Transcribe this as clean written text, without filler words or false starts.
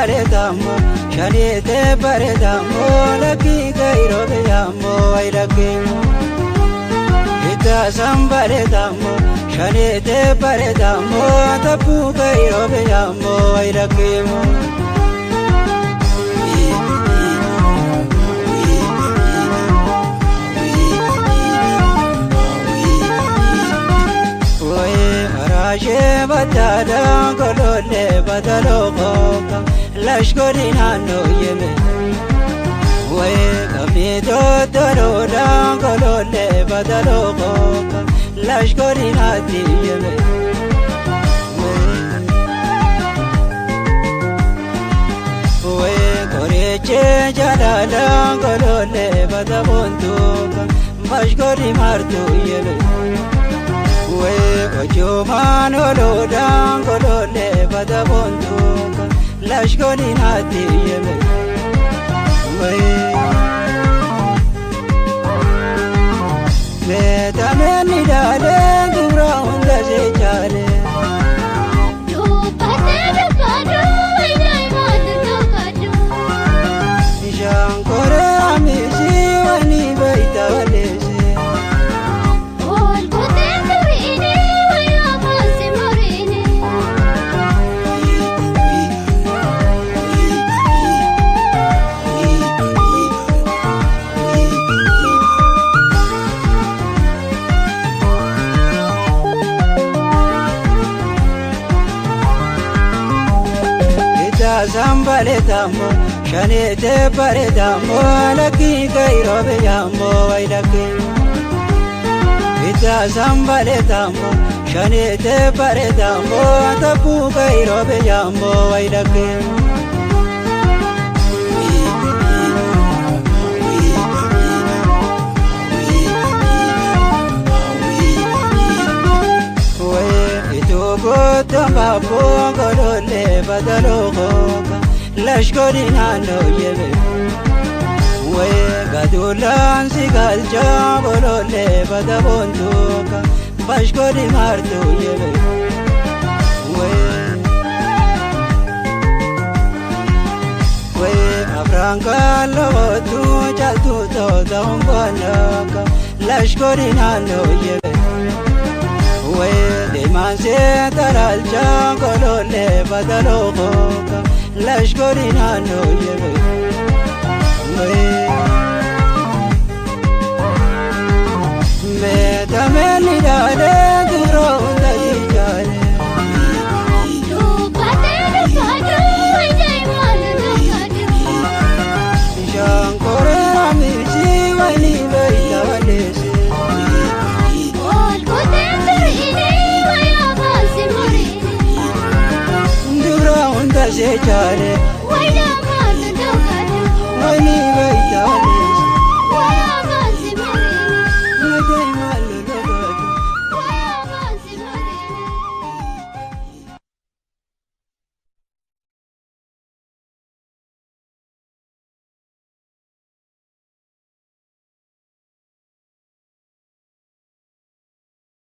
bareedammo shaneete bareedammo lakkii kairoo beeyammo wayilakkee. Ittaasan bareedammo shaneete bareedammo tabbuu kairoo beeyammo wayilakkee. Araashee bataadhaan golollee bataloo kooka lashkoori naannoo yeme. Wayii qabni tottoloodhaan golollee bataloo kooka lashkoori naatti yeme. Wayii qorichee jalalaan golollee bataboontuuka bashkoori martuu yeme. Ojumaan oloodhaan golollee bataboontuuka lashkooni naatti yeme. Meetameen ilaalee dura hunda seechaalee. Dubbadhee dubbadhu wayidaa dubbadhu. Bishaan koree amisii wani baay'ata waleessee. Ol kutee sirriini wayyaa baasii muriini. Ittaasan bareedammo shaneete bareedammo lakkii kairoo beeyammo wayilakkee. Ittaasan bareedammo shaneete bareedammo tabbuu kairoo beeyammo wayilakkee. Itoo babboo golollee bataloo kooka lashkoori naannoo yeme. Wayii gaduulaan si galchaa golollee bataboontuuka bashkoori martuu yeme. Wayii afraan kallootu caaltuu toota humboonooka lashkoori naannoo yeme. Wayii deemaan see talaalchaa golollee bataloo kooka lashkoori naannoo yeme. Meetameen ilaalee dura hunda jijaalee. Dubbadhee dubbadhu wayidaa dubbadhu. Bishaan koree amisii wayii baay'ata waleessee. Ol kutee sirriini wayyaa baasii muriini. Dura hunda seechaalee Wayidaa maal dubbadhu. wayii